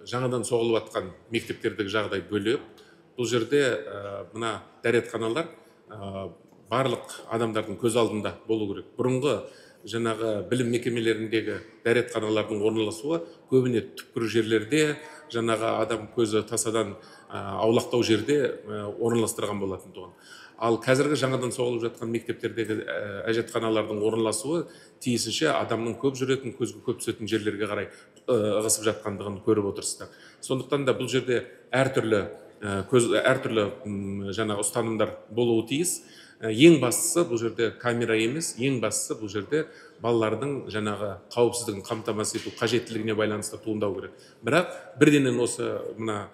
Жаңадан соғылып жатқан мектептердегі жағдай бөлек. Бұл жерде мына дәретханалар барлық адамдардың көз алдында болу керек. Бұрынғы жаңағы білім мекемелеріндегі дәретханалардың орналасуы көбіне түпкір жерлерде, жаңағы адам көзі тасадан аулақтау жерде орналастырған болатын тұғын. Ал қазіргі жаңадан соғылып жатқан мектептердегі әжетханалардың орналасуы тиісінше адамның көп жүретін, көзге көп түсетін жерлерге қарай ығысып жатқандығын көріп отырсыздар. Сондықтан да бұл жерде әртүрлі көз, әртүрлі жаңағы ұстанымдар болуы тиіс. Ең бастысы бұл жерде камера емес, ең бастысы бұл жерде балалардың жаңағы қауіпсіздігін қамтамасыз ету қажеттілігіне байланысты туындау керек. Бірақ бірденен осы мына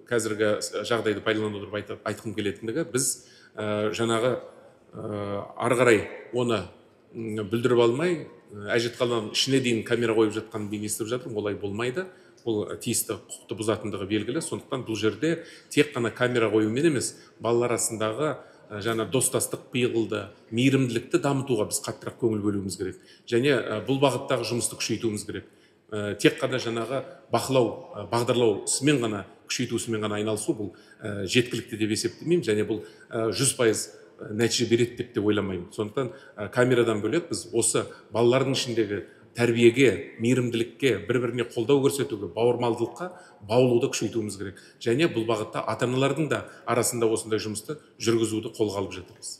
қазіргі жағдайды пайдалана отырып айтқым келетіндігі, біз жаңағы ары қарай оны бүлдіріп алмай, әжетхананың ішіне дейін камера қойып жатқанын мен естіп жатырмын, олай болмайды. Бұл тиісті құқықты бұзатындығы белгілі. Сондықтан бұл жерде тек қана камера қоюмен емес, балалар арасындағы жаңа достастық пиғылды, мейірімділікті дамытуға біз қаттырақ көңіл бөлуіміз керек. Және бұл бағыттағы жұмысты күшейтуіміз керек. Тек қана жаңағы бақылау, бағдарлау ісімен ғана, күшейту ісімен ғана айналысу бұл жеткілікті деп есептемеймін, және бұл 100% нәтиже береді деп те ойламаймын. Сондықтан камерадан бөлек біз осы балалардың ішіндегі тәрбиеге, мейірімділікке, бір-біріне қолдау көрсетуге, бауырмалдылыққа баулуды күшейтуіміз керек. Және бұл бағытта ата-аналардың да арасында осындай жұмысты жүргізуді қолға алып жатырмыз.